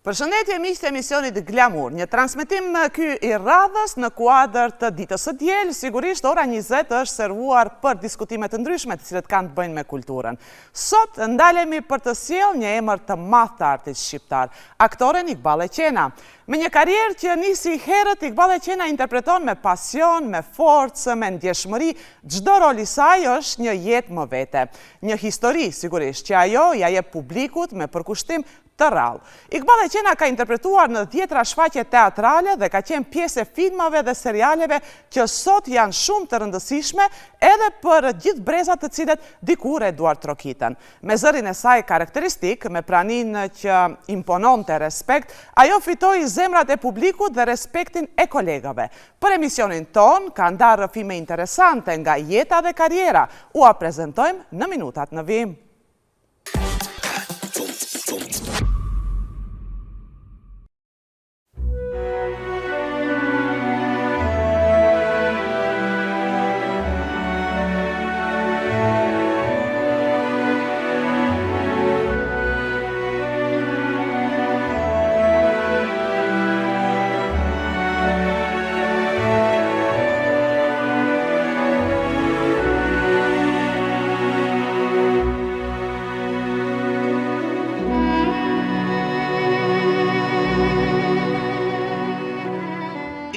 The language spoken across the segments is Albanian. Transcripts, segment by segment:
Përshëndetje miq të emisionit Glamour, një transmetim ky i radhës në kuadër të ditës së diel, sigurisht ora 20 është servuar për diskutime të ndryshme të cilët kanë të bëjnë me kulturën. Sot ndalemi për të sjellë një emër të madh të artit shqiptar, aktoren Igballe Qena. Me një karrierë që nisi herët, Igballe Qena interpreton me pasion, me forcë, me ndjeshmëri, çdo rol i saj është një jetë më vete. Një histori, sigurisht, që ajo ia jep publikut me përkushtim të rrallë. Igballe Qena ka interpretuar në dhjetra shfaqje teatrale dhe ka qenë pjesë e filmave dhe serialeve që sot janë shumë të rëndësishme edhe për gjithë brezat të cilët dikur e duartrokitën. Me zërin e saj karakteristik, me praninë që impononte respekt, ajo fitoi zemrat e publikut dhe respektin e kolegëve. Për emisionin tonë ka ndarë rrëfime interesante nga jeta dhe karriera, ua prezentojmë në minutat në vijim.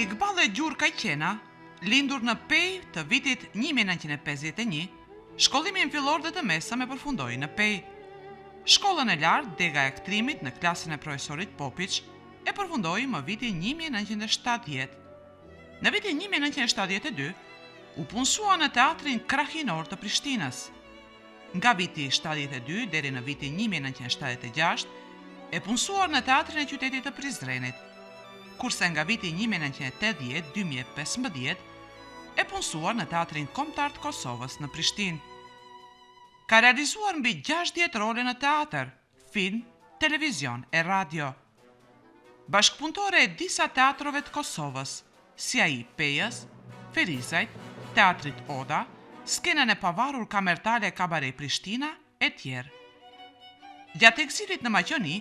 Igballe Gjurkaj Qena, lindur në Pejë të vitit 1951, shkollimin fillor dhe të mesëm e përfundoi në Pejë. Shkollën e lartë, dega e aktrimit në klasën e profesorit Popiç, e përfundoi më vitin 1970. Në vitin 1972, u punësua në Teatrin Krahinor të Prishtinës. Nga viti 72 deri në vitin 1976, e punësuar në Teatrin e Qytetit të Prizrenit, kurse nga viti 1980 2015, e punësuar në Teatrin Kombëtar të Kosovës në Prishtinë. Ka realizuar mbi 60 role në teatër, film, televizion e radio. Bashkëpunëtore e disa teatrove të Kosovës, si ai i Pejës, Ferizajt, Teatrit Oda, skenën e pavarur kamertale Kabare Prishtina, etj. Gjatë ekzilit në Maqedoni,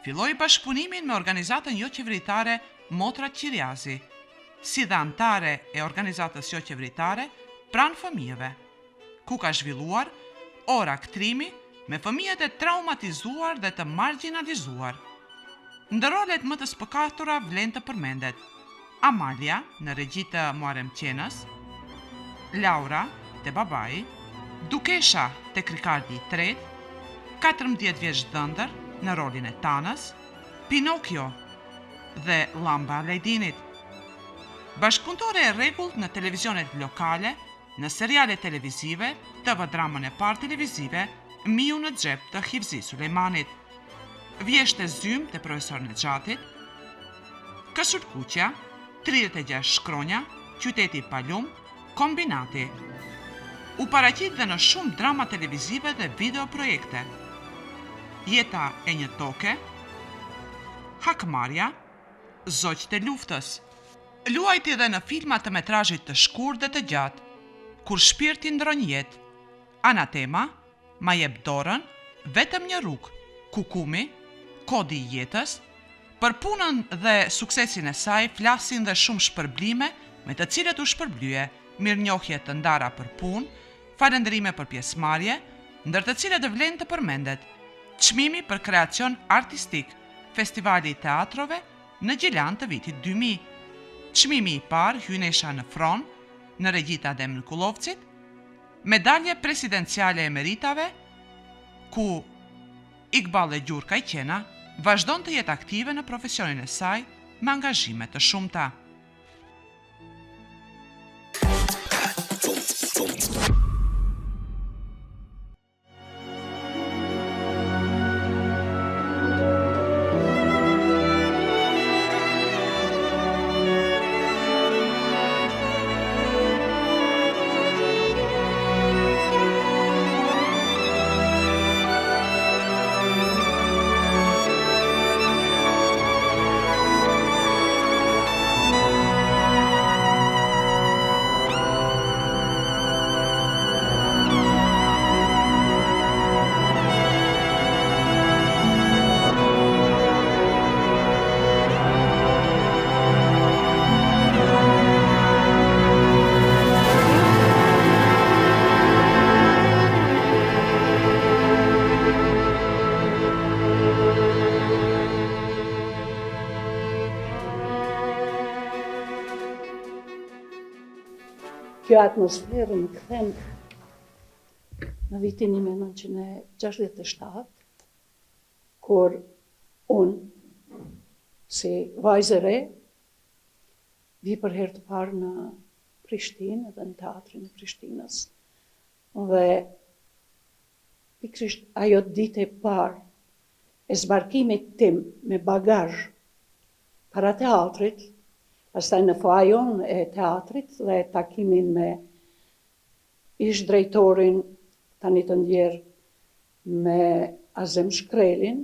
filloi bashkëpunimin me organizatën joqeveritare Motrat Qiriazi, si dhe anëtare e organizatës joqeveritare Pranë Fëmijëve. ku ka zhvilluar orë aktrimi me fëmijët e traumatizuar dhe të margjinalizuar. Ndër rolet më të spikatura vlen të përmendet Amalia në regji të Muharrem Qenës, Laura te Babai, Dukesha tek Rikardi i Tretë, 14 vjeç dhëndër në rolin e Tanës, Pinokio dhe Llamba e Alajdinit. Bashkëpunëtore e rregullt në televizionet lokale, Në serialet televizive, TV dramën e parë televizive, Miu në xhep të Hivzi Sulejmanit. Vjeshtë e zymtë te Profesor Nexhatit, Kësulkuqja, 36 shkronja, Qyteti pa lumë, Kombinati. U paraqit dhe në shumë drama televizive dhe videoprojekte. Jeta e një toke, Hakmarrja, Zogjtë e luftës. Luajti dhe në filma të metrazhit të shkurtë dhe të gjatë, Kur shpirti ndërron jetë, Anatema, Ma jep dorën, Vetëm një rrugë, Kukumi, Kodi i jetës, Për punën dhe suksesin e saj flasin dhe shumë shpërblime me të cilët u shpërblye, mirënjohje të ndara për punë, falënderime për pjesëmarrje, ndër të cilët vlen të përmendet Çmimi për kreacion artistik, Festivali i Teatrove, në Gjilan të vitit 2000. Çmimi i parë Hyjnesha në fron, në regji të Adem Mikullovcit, Medalje presidenciale e meritave, ku Igballe Gjurkaj Qena vazhdon të jetë aktive në profesionin e saj me angazhime të shumta. Kjo atmosferë më kthen në vitin 1967, kur unë, si vajzë e re, vi për herë të parë në Prishtinë dhe në teatrin e Prishtinës. Dhe pikërisht ajo ditë e parë e zbarkimit tim me bagazh para teatrit, pastaj në foajon e teatrit dhe takimin me ish drejtorin tani të ndjerë me Azem Shkrelin,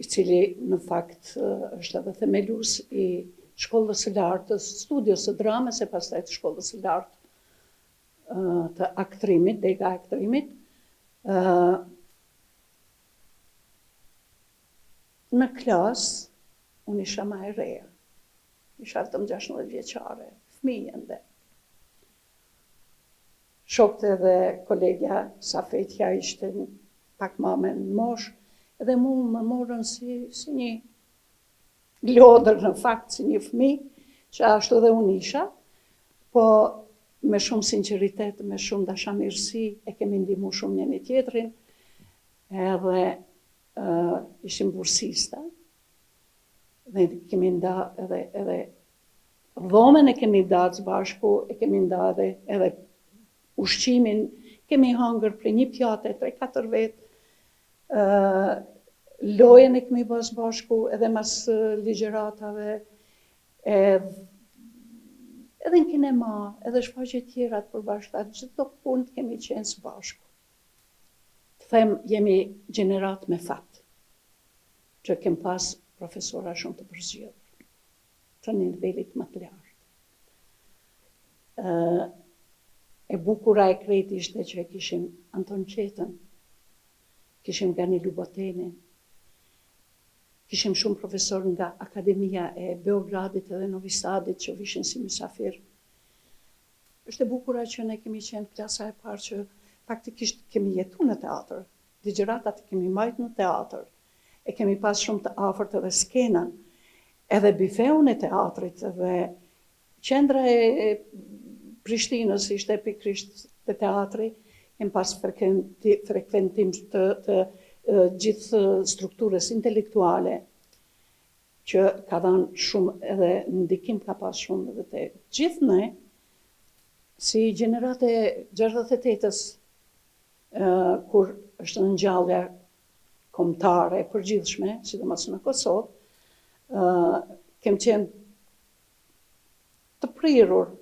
i cili në fakt është edhe themelues i shkollës së lartë, studios së dramës e pastaj të shkollës së lartë të aktrimit, dega e aktrimit, në klasë, unë isha ma e reja, isha vetëm 16 vjeçare, fëmijë ende. Shokët edhe kolegja Safetja ishte pak ma me në moshë, edhe mu më morën si, si një lodër në fakt, si një fëmijë, që ashtu edhe unë isha, po me shumë sinqeritet, me shumë dashamirësi, e kemi ndihmu shumë njëni tjetrin, edhe uh, ishim bursista, dhe kemi nda edhe, edhe dhomën e kemi nda së bashku, e kemi nda edhe, edhe ushqimin, kemi hangër prej një pjate, 3-4 vetë, lojën e kemi bë së bashku edhe mas ligjëratave, edhe edhe në kinema, edhe shfaqje tjera të përbashkëta, çdo kund kemi qenë së bashku. Të them, jemi gjeneratë me fat, që kem pas profesora shumë të përzgjedhur, të nivelit më të lartë. E bukura e krejt ishte që e kishim Anton Çettën, kishim Gani Lubotenin, kishim shumë profesor nga Akademia e Beogradit edhe Novi Sadit që vishin si mysafir. Është e bukura që ne kemi qenë klasa e parë që faktikisht kemi jetu në teatr, ligjëratat i kemi majt në teatr, e kemi pas shumë të afërt edhe skenën, edhe bifeun e teatrit dhe Qendra e Prishtinës ishte pikërisht te teatri, kemi pas frekuentim të, të gjithë strukturës intelektuale, që ka dhënë shumë edhe ndikim ka pas shumë edhe te gjithë ne, si gjeneratë e 68-ës, kur është ngjallja kombëtare e përgjithshme, sidomos në Kosovë, kem qenë të prirur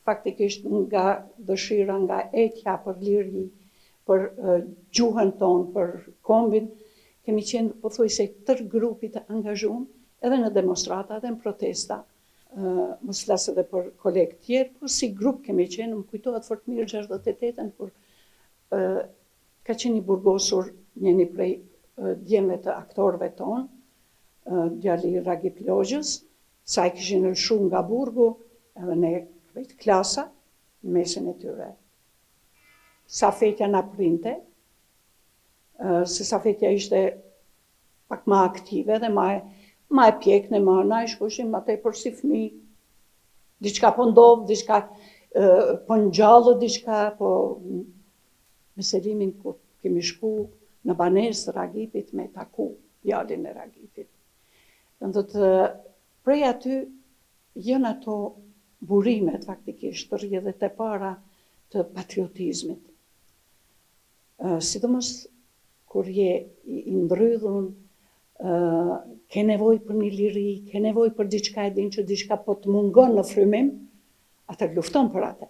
faktikisht nga dëshira, nga etja për liri, për gjuhën tonë, për kombin, kemi qenë pothuajse tërë grupi të angazhum edhe në demonstrata edhe në protesta, mos flas edhe për kolegë tjerë, por si grup kemi qenë, më kujtohet fort mirë 68-ën kur ka qenë i burgosur njëni prej djemve të aktorëve tonë, djali i Ragip Loxhës, Sa e kishin lëshu nga burgu edhe ne krejt klasa në mesin e tyre. Safetja na printe, se Safetja ishte pak ma aktive dhe ma e, ma e pjekne, ma na i shkojshim ma tepër si fëmi. Diçka po ndodh, diçka po ngjallet diçka, po me Selimin kur kemi shku në banesë të Ragipit me taku djalin e Ragipit. Do të thotë prej aty janë ato burimet faktikisht, rrjedhjet e para të patriotizmit. Sidomos kur je i ndrydhun, ke nevojë për një liri, ke nevojë për diçka e din që diçka po të mungon në frymim, atëherë lufton për atë.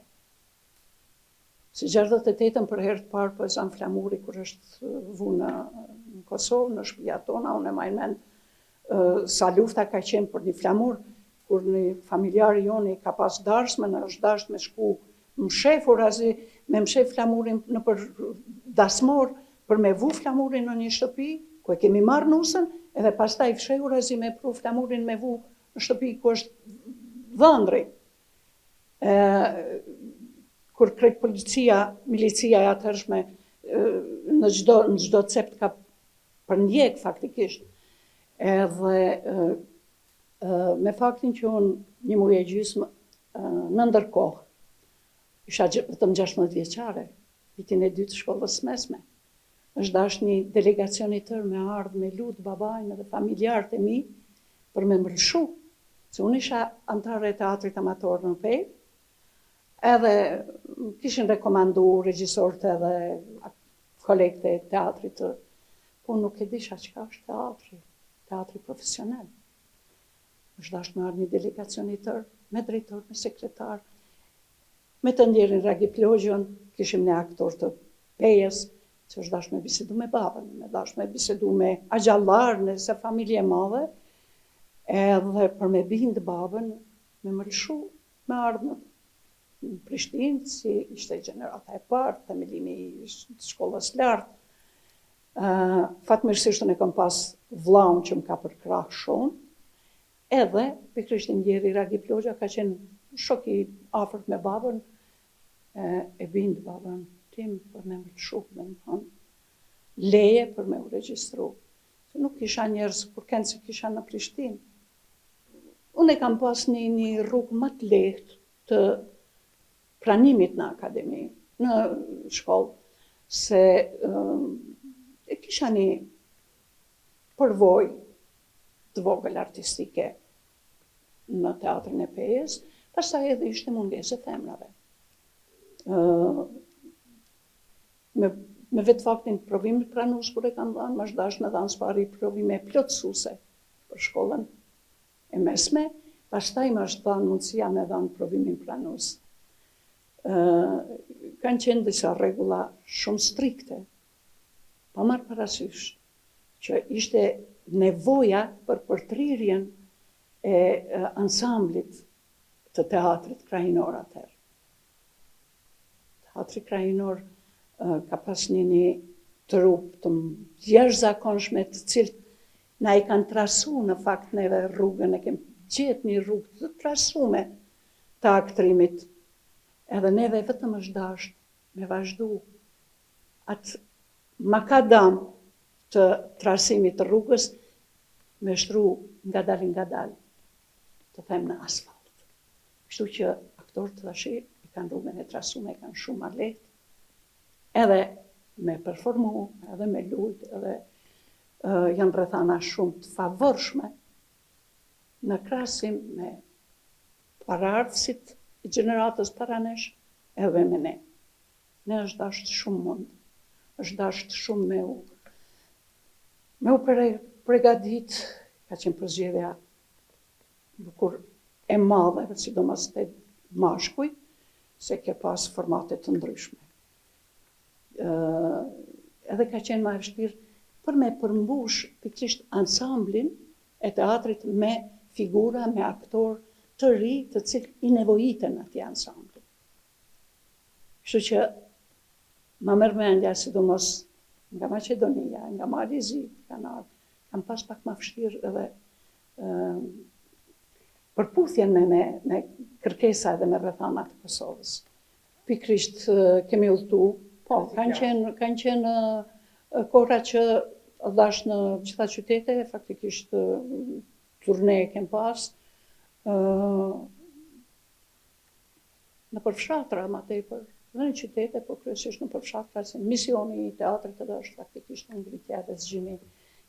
Se 68-ën për herë të parë po e zamë flamuri kur është vu në, në Kosovë, në shpijat tona, unë e maj mend sa lufta ka qenë për një flamur, kur një familjar joni ka pas darsmën, është dasht me shku mshefurazi, me mshef flamurin nëpër dasmor, për me vu flamurin në një shtëpi, ku e kemi marrë nusën, edhe pastaj fshehurazi me pru flamurin me vu në shtëpi ku është dhëndri. kur krejt policia, milicia e atëhershme në çdo në çdo cep ka përndjek faktikisht. Edhe me faktin që unë një muaj e gjysmë në ndërkohë. Isha vetëm 16 vjeçare, vitin e dytë të shkollës së mesme. Është dashtë një delegacion i tërë me ardhë me lutë babain edhe familjarët e mi për me më lëshu, se unë isha anëtare e teatrit amator në Pejë, edhe më kishin rekomandu regjisorët edhe kolegët e teatrit të, po unë nuk e disha çka është teatri, teatri profesional. Është dashtë me ardhë një delegacion i tërë, me drejtor, me sekretar, Me të ndjerin Ragip Logjën, kishim ne aktorë të Pejës, që është dashtë me bisedu me babën, me dashtë me bisedu me axhallarë, se familje e madhe, edhe për me bindë babën, me më lëshu, me ardhë në në Prishtinë, si ishte gjenerata e parë, themelimi i shkollës lartë. Fatmirësisht unë e kam pas vllaun që më ka përkrah shumë, Edhe, pikërisht i ndjeri Ragip Logja ka qenë shok i afërt me babën, e bind babën tim për me më lëshu, me më dhanë leje për me u regjistru. Se nuk kisha njerëz, kurkend s'e kisha në Prishtinë. Unë e kam pas një, një rrugë më të lehtë të pranimit në akademi, në shkollë, se e kisha një përvojë të vogël artistike në teatrin e Pejës, pastaj edhe ishte mungesë e femrave. Me, me vetë faktin provimit pranues kur e kam dhanë, më është dashtë me dhanë s'pari provime plotësuese për shkollën e mesme, pastaj më është dhanë mundësia me dhanë provimin pranues. Kanë qenë disa rregulla shumë strikte, pa marrë parasysh që ishte nevoja për përtrirjen e ansamblit të teatrit krahinor atëherë. Teatri krahinor ka pas një një trupë të jashtëzakonshme të cilët na e kanë trasu në fakt neve rrugën, e kem gjetë një rrugë të trasume të aktrimit. Edhe neve vetëm është dashtë me vazhdu atë makadam të trasimit të rrugës me shtru ngadalë ngadalë, të them në asfalt. Kështu që aktorët tashi e kanë rrugën e trasume, e kanë shumë ma lehtë, edhe me performu, edhe me lujt, edhe uh, janë rrethana shumë të favorshme në krahasim me paraardhësit e gjeneratës para nesh edhe me ne. Ne është dashtë shumë mund, është dashtë shumë me u me u pregadit, ka qenë përzgjedhja bukur e madhe, sidomos te mashkujt, se ke pas formate të ndryshme. Ë edhe ka qenë ma e vështirë për me përmbush pikërisht ansamblin e teatrit me figura, me aktorë të ri, të cilët i nevojiten atij ansambli. Kështu që ma merr mendja, sidomos nga Maqedonia, nga Mali i Zi, kanë ardhur, kanë pas pak ma vështirë edhe përputhjen me, me, me kërkesa edhe me rrethana të Kosovës. Pikërisht kemi udhëtu, po, kanë qenë, kanë qenë kohra që dhash në gjitha qytete, faktikisht turne kem pas, nëpër fshatra ma tepër, dhe në qytete, po kryesisht nëpër fshatra, se misioni i teatrit edhe është faktikisht ngritja dhe zgjimi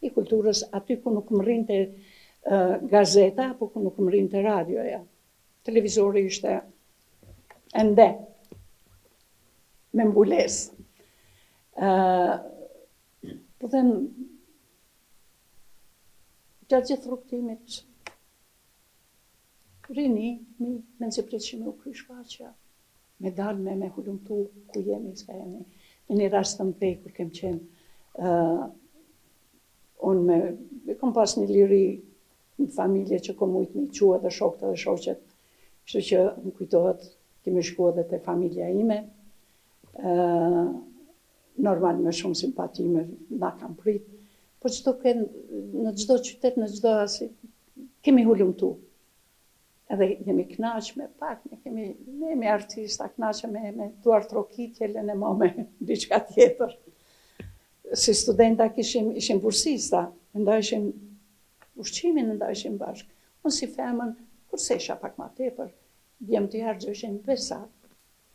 i kulturës aty ku nuk mrrinte gazeta, apo ku nuk mrrinte radioja. Televizori ishte ende me mbulesë. Po them, gjatë gjithë rrugëtimit, Rini, mi, mezi pritshim me u kry shfaqja, me dalë me me hulumtu ku jemi, s'ka jemi. Në një rast në Pejë, kur kem qenë, uh, unë me, e kom pas një liri në familje që kom mujtë me i çu edhe shokët edhe shoqet, kështu që më kujtohet, kemi shku edhe te familja ime, uh, normal me shumë simpati me na kanë prit, po çdo kënd, në çdo qytet, në çdo asi, kemi hulumtu. Edhe jemi knaq me pak, ne kemi, ne jemi artista, knaqemi me, me duartrokitje, lene ma me diçka tjetër. Si studenta kishim, ishim bursista, ndajshim ushqimin, ndajshim bashkë. Unë si femën, kursejsha pak ma tepër, djemtë i harxhojshin besa.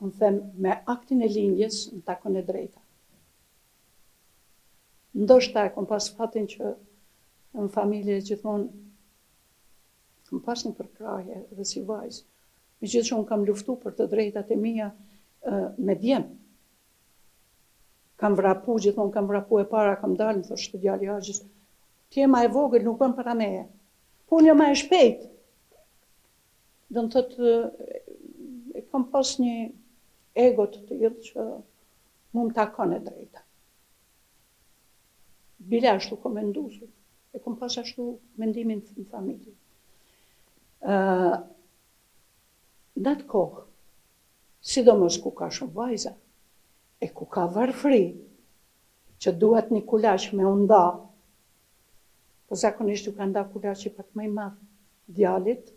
Unë them, me aktin e lindjes më takon e drejta. Ndoshta e kom pas fatin që në familje gjithmonë kom pas një përkrahje edhe si vajzë. Megjithë që unë kam luftu për të drejtat e mia me djem. Kam vrapu, gjithmonë kam vrapu e para, kam dalë, më thoshte djali i axhës, ti je ma e vogël, nuk bën para meje. Po unë jam ma e shpejtë. Do të thotë, e kam pas një ego të tillë që mu më takon e drejta. Bile ashtu kom mendu, e kom pas ashtu mendimin në familje. Uh, në atë kohë, sidomos ku ka shumë vajza, e ku ka varfri, që duhet një kulaq me u nda, po zakonisht u ka nda kulaqi pak më i madh djalit,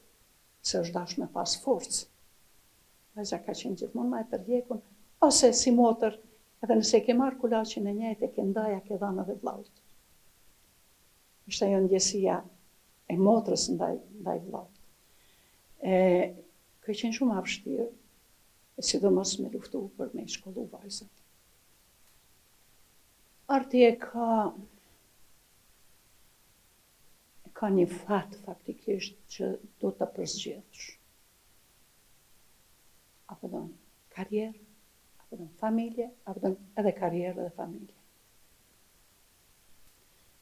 se është dashtë me pas forcë. Vajza ka qenë gjithmonë ma e tërhjekun, ose si motër, edhe nëse e ke marrë kulaqin e njëjtë e ke nda ja ke dhanë edhe vllaut. Ishte ajo ndjesia e motrës ndaj ndaj vllaut. E ka qenë shumë ma vështirë, e sidomos me luftu për me i shkollu vajzat. Arti e ka e ka një fat faktikisht që do ta përzgjedhësh. Apo don karrierë, apo don familje, apo don edhe karrierë edhe familje.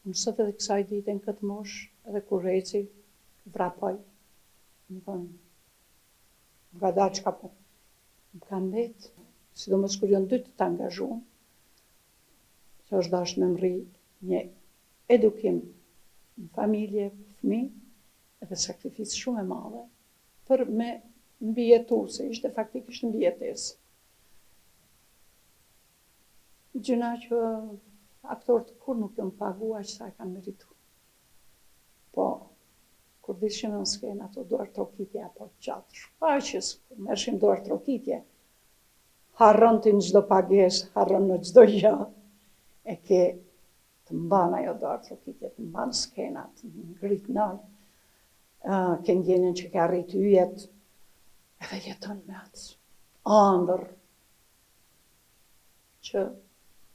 Unë sot edhe kësaj dite në këtë moshë, edhe kur eci, vrapoj, më thonë, ngadalë çka po, më ka mbet, sidomos kur janë dy të angazhum, se është dashtë me mrri një edukim në familje, fëmi, edhe sakrificë shumë e madhe, për me mbijetu, se ishte faktikisht mbijetesë. Gjynah që aktorët kurrë nuk janë pagu aq sa e kanë meritu. Po, kur dilshim në skenë ato duartrokitje apo gjatë shfaqjes, kur merrshim duartrokitje, harron ti në çdo pagesë, harron në çdo gjë, e ke të mban ajo duartrokitje, të mban skena, të ngrit nalt, ke ndjenjën që ke arrit yjet, edhe jeton me atë andërr që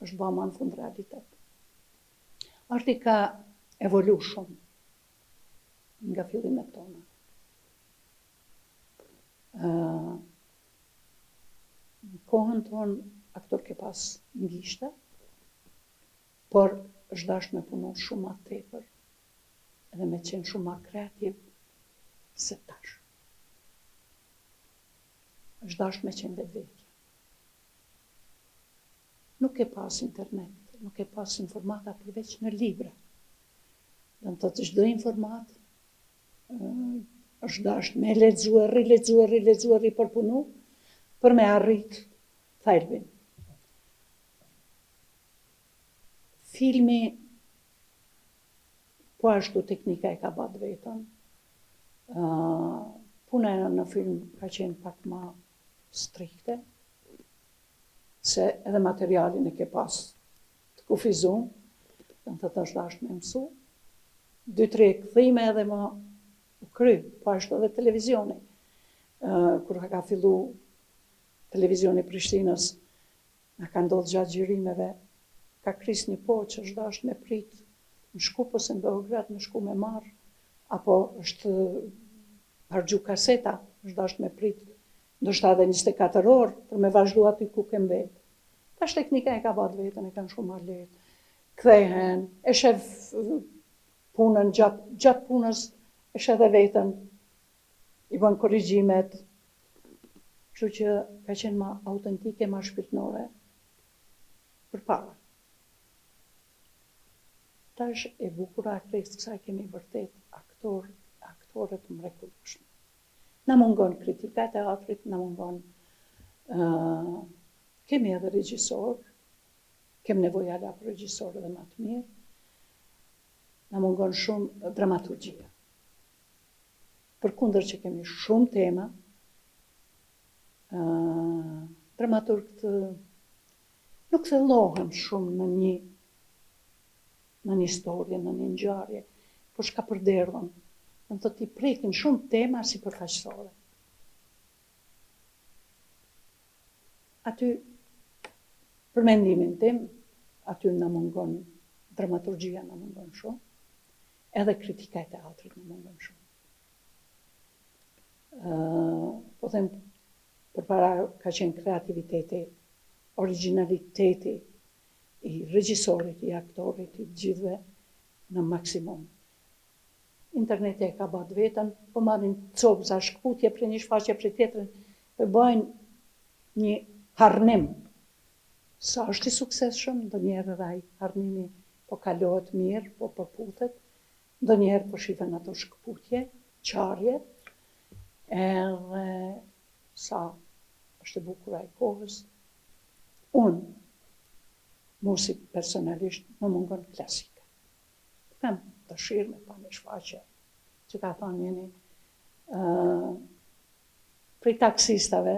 është ba ma në fund realitet. Arti ka evolu shumë nga fillimet tona. Uh, në kohën tonë aktor ke pas në gishta, por është dashtë me punu shumë ma tepër edhe me qenë shumë ma kreativ se tash. Është dashtë me qenë vetvetja. Nuk ke pas internet, nuk ke pas informata përveç në libra. Do të thotë çdo informatë është dashtë me lexu, rilexu, rilexu, ripërpunu, për me arrit thelbin. Filmi Po ashtu teknika e ka ba të vetën. Puna në film ka qenë pak ma strikte, se edhe materialin e ke pas të kufizum, do të thotë është dashtë me mësu. Dy, tre kthime edhe ma u kry, po ashtu edhe televizioni. Kur ka fillu televizioni i Prishtinës, Na ka ndodhë gjatë xhirimeve, ka kris një poçë është dashtë me prit në Shkup ose në Beograd me shku me marrë, apo është harxhu kaseta, është dashtë me prit ndoshta edhe 24 orë për me vazhdu aty ku ke mbet. Tash teknika e ka ba të vetën, e kanë shumë ma lehtë. Kthehen, e shef punën gjatë, gjatë punës, e sheh edhe veten, i bën korrigjimet, kështu që ka qenë ma autentike, ma shpirtnore përpara. Tash e bukura e krejt kësaj kemi vërtet aktorë, aktore të mrekullueshme. Na mungon kritika e teatrit, na mungon uh, kemi edhe regjisor, kemi nevojë hala për regjisor edhe ma të mirë. Na mungon shumë dramaturgjia. Përkundër që kemi shumë tema, dramaturgët nuk thellohen shumë në një në një histori, në një ngjarje, por shkapërderdhen. Do të thotë i prekin shumë tema sipërfaqësore. Aty, për mendimin tim, aty na mungon dramaturgjia na mungon shumë, edhe kritika e teatrit na mungon shumë. Ë, po them përpara ka qenë kreativiteti, origjinaliteti i regjisorit, i aktorit, i të gjithëve në maksimum. Interneti e ka ba të vetën, po marrin copëza, shkëputje prej një shfaqje prej tjetrën, po bajnë një harnim. Sa është i suksesshëm, ndonjëherë edhe ai harnimi po kalohet mirë, po përputhet, ndonjëherë po shifen ato shkëputje, çarje, edhe sa është e bukura e kohës, unë, mu si personalisht, më mungon klasika. Kam dëshirë me pa një shfaqje, që ka thonë njëni uh, prej taksistave,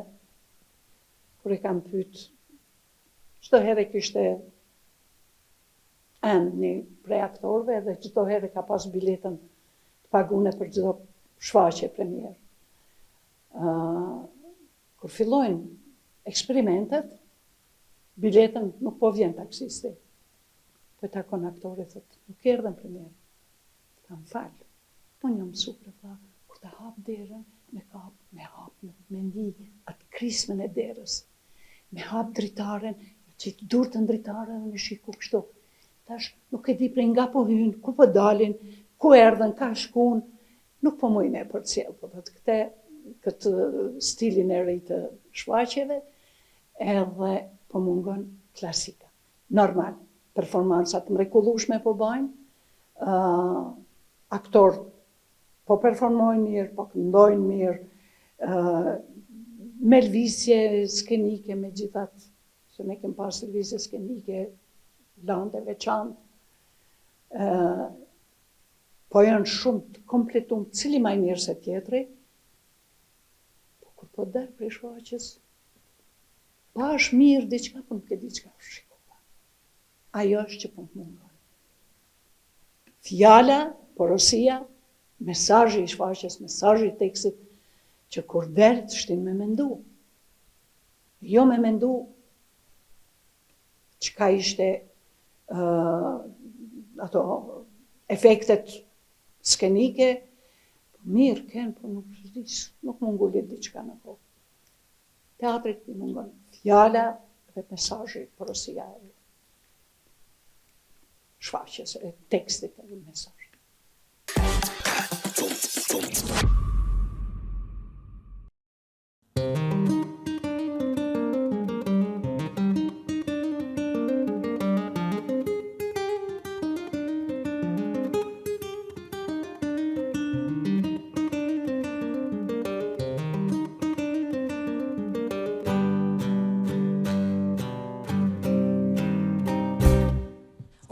kur e kam pyt, çdo herë kishte end një prej aktorëve dhe çdo herë ka pas biletën të pagune për çdo shfaqje premierë. Uh, kur fillojnë eksperimentet, biletën nuk po vjen taksisti. Po e takon aktori, thot, nuk erdhe në premierë. Tha, më fal. Po unë jam mësu bre vlla, kur ta hap derën, me kap, me hap, me, me ndi atë krismën e derës. Me hap dritaren, me qitë durt në dritare dhe me shiku kështu. Tash nuk e di prej nga po hynë, ku po dalin, ku erdhën, ka shkun, nuk po muj me përcjell, po thot këte, këtë stilin e ri të shfaqjeve, edhe po mungon klasika. Normal, performanca të mrekullueshme po bajnë, uh, aktorët po performojnë mirë, po këndojnë mirë, uh, me lëvizje skenike, me gjithat, se ne kem pas lëvizje skenike, landë e veçantë, uh, po janë shumë të kompletum, cili ma i mirë se tjetri, po kur po del prej shfaqjes, Pash mirë diçka, po nuk e di çka shikova. Ajo është që po më mungon. Fjala, porosia, mesazhi i shfaqjes, mesazhi i tekstit, që kur del të shtin me mendu. Jo me mendu çka ishte uh, ato efektet skenike, po mirë ken, po nuk, nuk më ngulit diçka në kokë. Teatrit i mungon fjala dhe mesazhi, porosia e shfaqjes, e tekstit e mesazhit.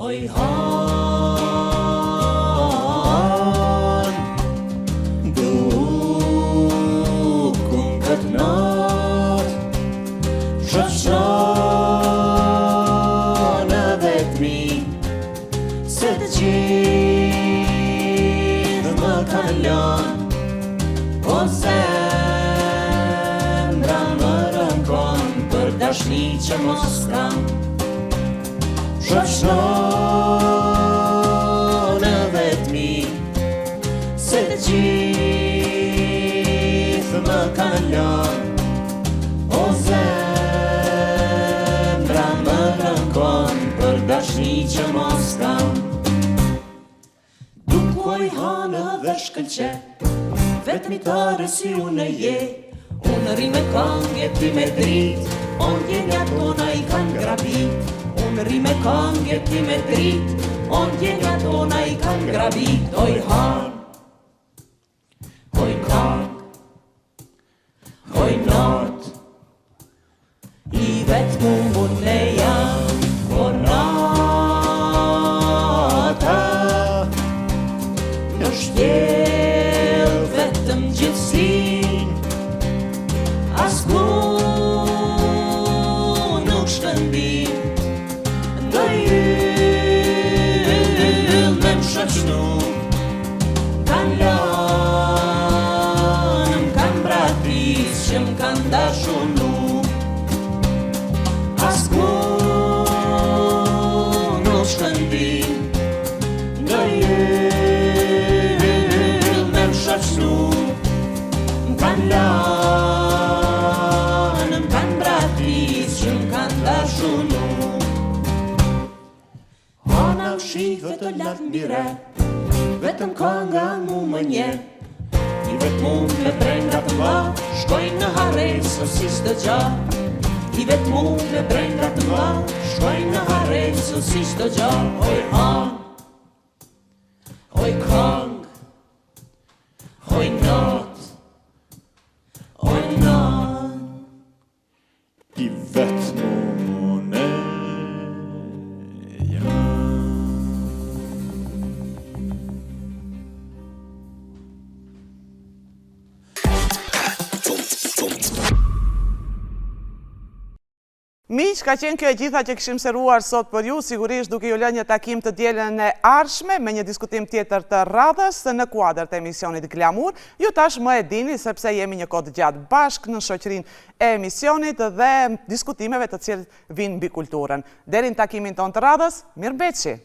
Oj han Dukun këtë natë Shoqno në vetmi Se të gjithë më kanë lënë Po zemra më rënkon Për dashni që mos kam Shoqno në vetmi Se të gjithë më kanë lënë O zemra më rënkon Për dashni që mos kam Duk oj hanë dhe shkëlqe Vetmitare si unë je Unë rri me kangë e ti me dritë O ndjenjat tona i kanë grabit Unë rri me kangë e ti me dritë O ndjenjat tona i kanë grabit Oj hanë Oj kangë Oj natë I vetëm unë jam Po nata Në shtjell vetëm gjithësi Askund nuk shkëndin Ndoj yll me më shoqnu Kanë lanë, më kanë braktis Që më kanë dashunu. ngacnu M'kanë lanë, m'kanë braktis Që m'kanë dashunu Hana shihet lart mbi re Vetëm kanga mu më njeh I vetmum me brenga të mdha Shkoj në harresë si çdo gja I vetmum me brenga të mdha Shkoj në harresë si çdo gja Oj hanë Oj kang Oj nat Oj nat I vetmum unë jam. Miq, ka qenë kjo e gjitha që kishim servuar sot për ju, sigurisht duke ju lënë një takim të dielën e ardhshme me një diskutim tjetër të radhës në kuadër të emisionit Glamour. Ju tashmë e dini sepse jemi një kohë të gjatë bashkë në shoqërinë e emisionit dhe diskutimeve të cilat vijnë mbi kulturën. Deri në takimin tonë të radhës, mirëmbetshi!